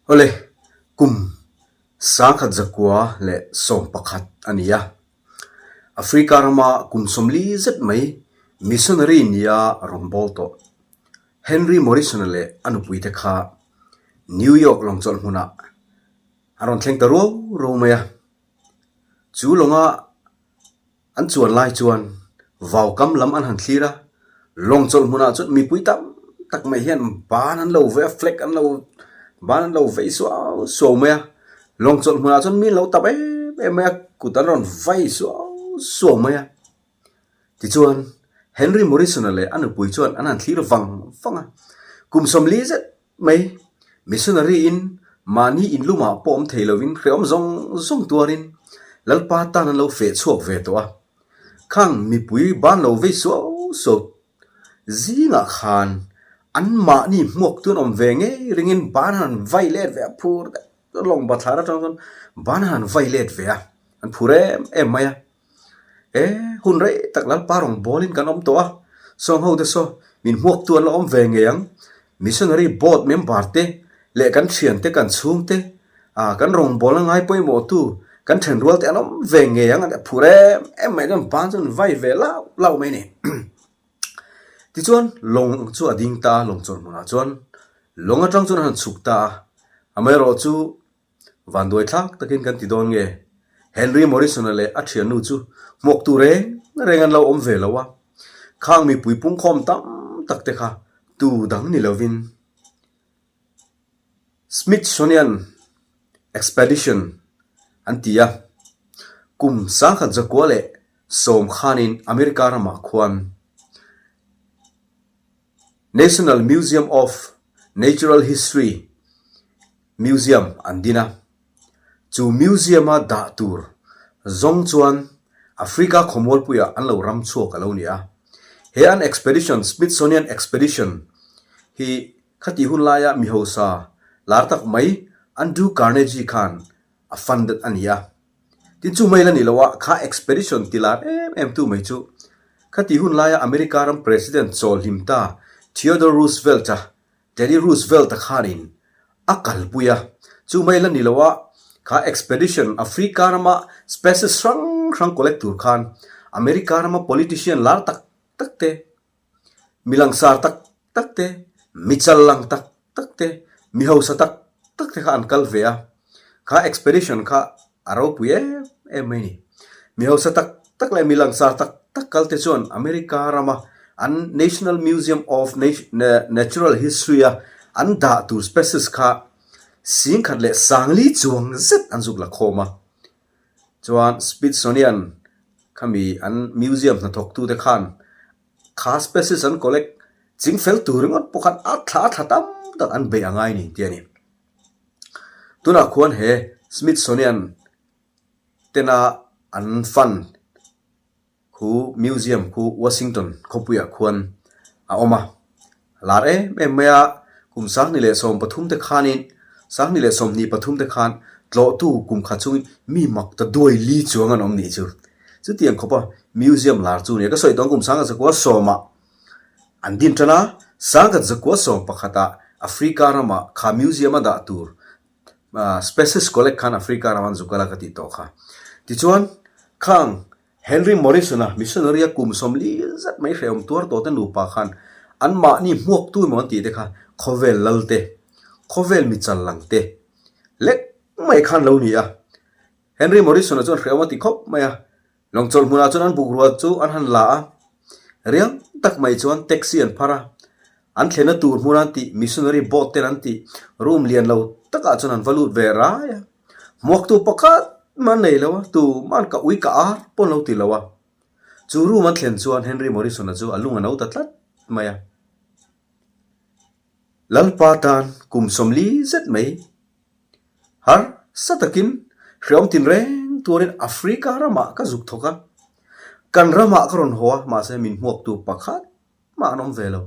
Awle, kum 1911 a ni a. Africa rama kum 40 zet mai missionary nia rawn bawl tawh Henry Morrison-a leh a nupuite kha New York lawngchawlh hmunah a rawn thleng ta ruau ruau mai a. Chu lawnga An chuan lai chuan vau kam lam an han thlir a, lawng chawlh hmunah chuan mipui tam tak mai hian ban an lo vei a, flag an lo ban an lo vei suau suau mai a, lawng chawlh hmunah chuan mi an lo tap em em mai a, kut an rawn vai suau suau mai a. Tichuan Henry Morrison-a leh a nupui chuan an han thlir vang vang a, kum 40 zet mai. Missionary in mahni inlumah pawh awm thei lovin hrehawm zawng zawng tuarin Lalpa tan an lo feh chhuak ve tawh a. Khang mipui ban lo vei suau suau zingah khan an mahni hmuak tun awm ve ngei ringin ban han vai let ve a, phur deuh lawng bathlar atang chuan ban han vai let ve a, an phur em em mai a. E, hun rei tak Lalpa rawn bawlin kan awm tawh a, sawng ho te saw min hmuaktu an la awm ve ngei ang. Missionary board member te leh kan thian te, kan chhung te, ah kan rawngbawlna ngai pawimawhtu kan thenrual te an awm ve ngei ang a ti a, phur em em mai chuan ban chu an vai ve lau lau mai a ni. Tichuan lawng chu a ding ta a, lawng chawlh hmunah chuan lawng atang chuan an han chhuk ta a, amaherawhchu Vanduai thlak takin kan ti dawn nge? Henry Morrison-a leh a thiannu chu hmuaktu reng reng an lo awm ve lo a, khang mipui pungkhawm tam tak te kha tu dang ni lovin Smithsonian Expedition an ti a, kum 1910 khanin America ramah khuan National Museum of Natural History Museum an din a, chu museum-a dah tur zawng chuan Africa khawmualpuiah an lo ram chhuak a lo ni a. He an expedition, Smithsonian Expedition, hi khatih hun laia mi hausa lar tak mai Andrew Carnegie khan a funded a ni a. Tin chu mai la ni lo a, kha expedition ti lar em em tu mai chu khatih hun laia America ram President chawl hlim ta Theodore Roosevelt-a Teddy Roosevelt-a khanin a kalpui a, chu mai la ni lo a, kha expedition Africa rama species hrang hrang collect tur khan America rama politician lar tak tak te, mi langsar tak tak te, mi challang tak tak te, mi hausa tak tak te kha an kal ve a, kha expedition kha A ropui em em mai ni. Mi hausa tak tak leh mi langsar tak tak kal te chuan America rama an National Museum of Natural History a an dah tur species kha 1040 chuang zet an zuk la khawm a. Chuan Smithsonian khami an museum hnathawktute khan kha species an collect chingfel tur ringawt pawh khan a thla a thla tam tak an beih a ngai ni tih a ni. Tunah khuan he Smithsonian tena an fund khu museum khu Washington khawpuiah khuan a awm a, lar em em mai a, kum 2013 te khanin 2023 te khan tlawhtu kum khat chungin mi mak ta duai li chuang an awm nih chu. Chutiang khawpa museum lar chu a ni a, ka sawi tawh ang kum 1910 ah An din tan a, 1911 ah Africa ramah kha museum a dah tur species collect khan Africa ram an zuk a la ka tih tawh kha. Tichuan, khang Henry Morrison-a missionary a kum 40 zet mai hrehawm tuar tawh te nupa khan anmahni hmuaktu emaw an tih te kha khawvel lal te, khawvel mi chal lang te lek mai khan lo ni a. Henry Morrison-a chuan hrehawm a ti khawp mai a, Lawng chawlh hmunah chuan an bukrual chu an han la a, riang tak mai chuan taxi an phar a, an thlenna tur hmun an tih missionary boat ten an tih room lian lo takah chuan an va lut ve rai a, hmuaktu pakhat mah an nei lo a, tuman ka ui ka ar pawh an lo ti lo a. Chu room an thlen chuan Henry Morrison-a chu a lung a no ta tlat mai a. Lalpa tan kum 40 zet mai Harsa takin hreawm tinreng tuarin Africa ramah ka zuk thawk a, kan ramah ka rawn haw a, mahse min hmuaktu pakhat mah an awm ve lo.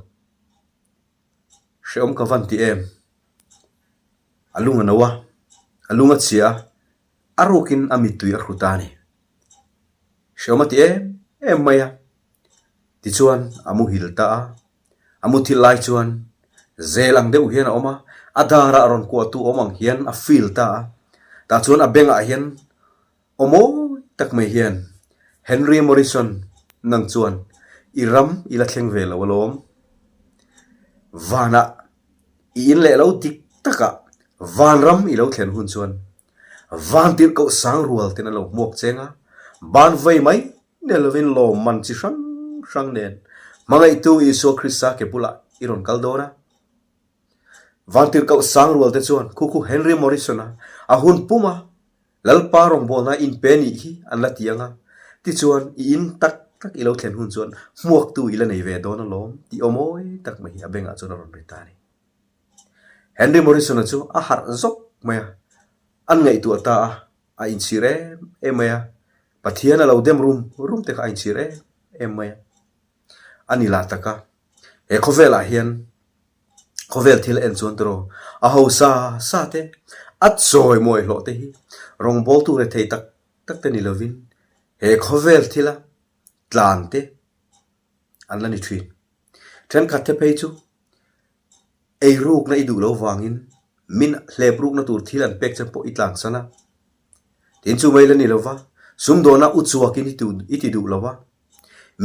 Hreawm ka van ti em? A lung a no a, a lung a chhia a, a rukin a mittui a hru ta a ni. Hreawm a ti em em mai a, tichuan a muhil ta a. A muthilh lai chuan zel ang deuh hian a awm a, A darah rawn kuahtu awm ang hian a feel ta a, tah chuan a bengah hian aw mawi tak mai hian, Henry Morrison, nang chuan i ram i la thleng ve lo alawm. Vanah i in leh lo dik takah vanram i lo thlen hun chuan vantirhkoh sang rual ten a lo hmuak cheng a, ban vei mai Nel lovin lawmman chi hrang hrang nen hmangaihtu Isua Krista ke bulah i rawn kal dawn a. Vantirhkoh Sangrual te chuan khu khu Henry Morrison-a a hun puma Lalpa rawngbawlna inpe nih hi an la ti ang a, tichuan i in tak tak i lo thlen hun chuan hmuaktu i la nei ve dawn alawm tih aw mawi tak mai hi a bengah chuan a rawn ri ta a ni. Henry Morrison-a chu a harh zawk mai a, an ngaihtuah ta a, a inchhir em em mai a, Pathian a lo dem rum rum te kha a inchhir em em mai a. A ni lah tak a, he khawvelah hian khawvel thil a en chuan tiraw a hausa sa te, a chawimawi hlawh te hi rawngbawltu rethei tak tak te ni lovin he khawvel thila tlan te an la ni thin. Thenkhat te phei chu Eirukna i duh lo vangin min hleprukna tur thil an pek chen pawh i tlansan a. Tin chu mai la ni lova, sumdawna u chuakin i ti duh lo a.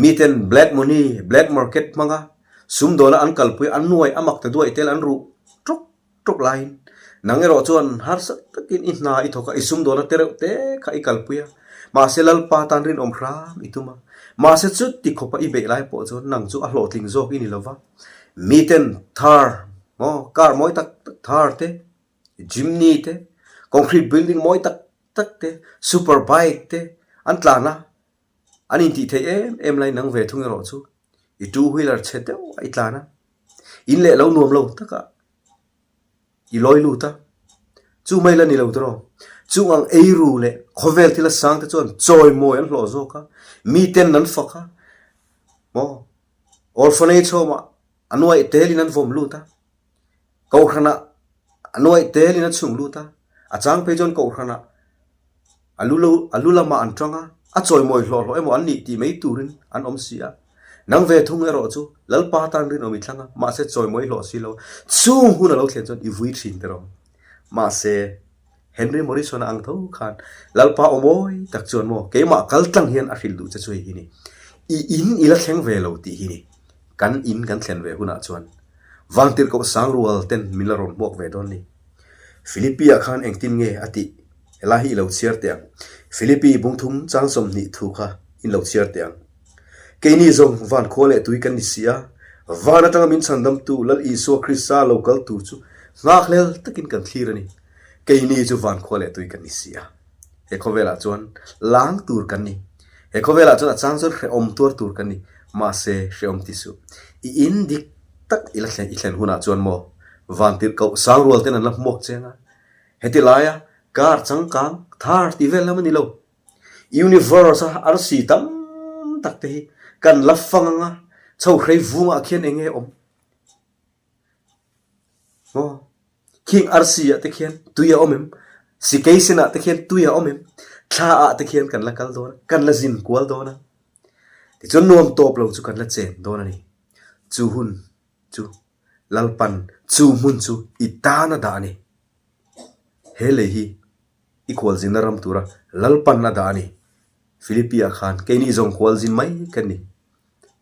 Miten black money, black market hmanga sumdawna an kalpui an nuai a mak ta duai tel an ruh tawk tawk laiin nang erawh chuan harsa takin i hna i thawk a, i sumdawna te reuh te kha i kalpui a. Mahse Lalpa tan rinawm hram i tum a. Mahse chuti khawpa i beih lai pawh chuan nang chu a hlawhtling zawk i ni lova. Miten thar maw car mawi tak tak thar te jimny te concrete building mawi tak tak te super bike te an tlan a an intih theih em em lai nang ve thung erawh chu i two wheeler chhe deuh a i tlan a in leh lo nuam lo takah i lawi lut a chu mai la ni lo tawh chung ang eiru leh khawvel thil a sang te chuan chawimawi an hlawh zawk a miten an fak a maw. Orphanage home ah a nuaih telin an vawm lut a, kohhranah a nuaih telin a chhung lut a, a chang phei chuan kohhranah a lu lo a lu lamah an tang a, a chawimawi hlawh hlawh emaw an nih tih mai turin an awm si a. Nang ve thung erawh chu Lalpa tan rinawm i thlang a, mahse chawimawi hlawh si lo a, chung hun a lo thlen chuan i vui thin tiraw. Mahse. Henry Morrison-a ang tho khan Lalpa aw mawi tak chuan maw keimah kal tlang hian a hrilh duh che chu hei hi ni. I in i la thleng ve lo tih hi ni. Kan in kan thlen ve hunah chuan Vangtirhkoh Sangrual ten min la rawn hmuak ve dawn ni. Philippi-ah khan engtin nge a tih? Helai hi i lo chhiar teh ang. Philippi bungthum chang 20 thu kha in lo chhiar teh ang. Keini zawng van khua leh tui kan ni si a, van atanga min chhandamtu Lal Isua Krista lo kal tur chu nghakhlel takin kan thlir a ni. Keini chu van khua leh tui kan ni si a, he khawvelah chuan lang tur kan ni. He khawvelah chuan a chang chuan hrehawm tuar tur kan ni. Mahse, hrehawm ti suh. I in dik tak i la thlen i thlen hunah chuan maw van tirhkoh sangrual ten an la hmuak cheng a, heti laia car changkang thar tih vel lam a ni lo. Universe a arsi tam tak te hi kan la fang ang a, chho hrei vungah khian eng nge awm? Maw? Khing arsi ah te khian tui a awm em? Sikei senah te khian tui a awm em? Thla ah te khian kan la kal dawn a, kan la zin kual dawn a. Tichuan nuam tawp lo chu kan la chen dawn a ni. Chu hun chu Lalpan chu hmun chu i tan a dah a ni. He lei hi i khualzinna ram tura Lalpan a dah a ni. Philippi ah khan keini zawng khualzin mai kan ni.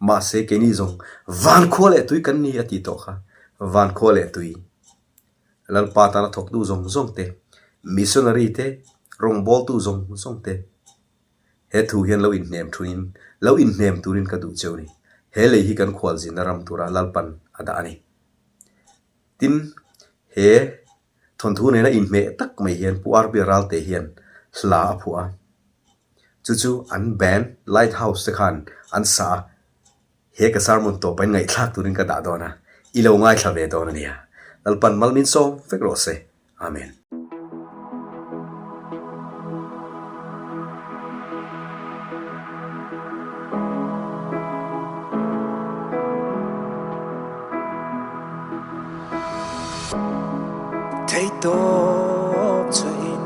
Mahse keini zawng van khua leh tui kan ni a tih tawh kha. Van khua leh tui. Lalpa tana thawktu zawng zawng te, missionary te, rawngbawltu zawng zawng te he thu hian lo inhnem thuin, lo inhnem turin ka duh cheu ni. He lei hi kan khualzinna ram tura Lalpan a dah a ni. Tin, he thawnthu nena inhmeh tak mai hian Pu RB Ralte hian hla a phuah a. Chu chu an band Lighthouse te khan an sa a, he ka sermon tawpa in ngaihthlak turin ka dah dawn a, i lo ngaithla ve dawn a nia. Lalpan mal min sawm vek rawh se. Amen. Theihtawp chhuahin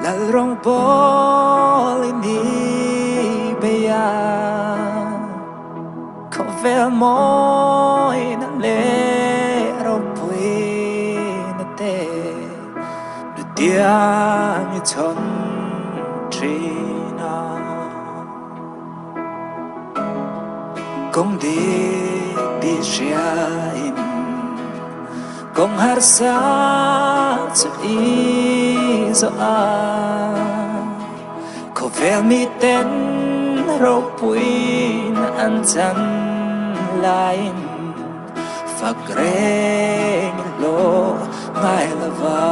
Lalrawng pawlin i bei a, khawvel mawina leh ropui. Kiang i chhawn thin a. Kawng dik tih hriain kawng harsa chu i zawh a. Khawvel miten ropuina an chan laiin fak reng i hlawh ngai lo va.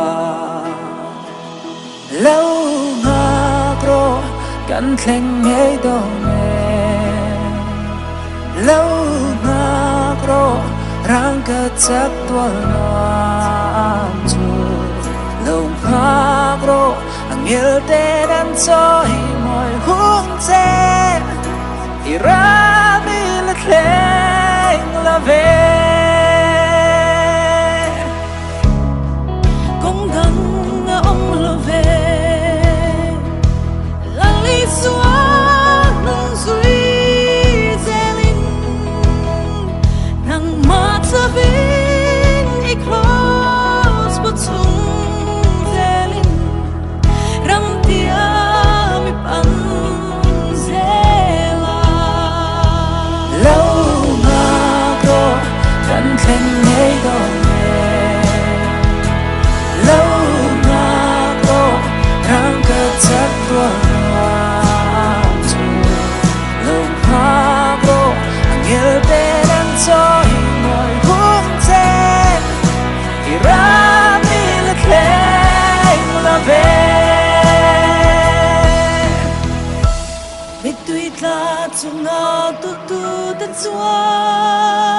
Lo nghak rawh kan thleng ngei dawn e. Lo nghak rawh rangka chak tual nuam chu. Lo nghak rawh a ngil ten an chawi mawi hung che. I ram i la thleng lo ve. Kawng dang a awm lo ve. Lal Isua hnung zui zelin nangmah chavin i kraws bu chung zelin ram tiam i pan zel a. Lo nghak rawh kan thleng ngei dawn e. Lo nghak rawh rangka chak tual nuam chu. Lo nghak rawh a ngel ten an chawi mawi hung che. I ram i la thleng lo ve. Mittui tla chunga tutu te chuan.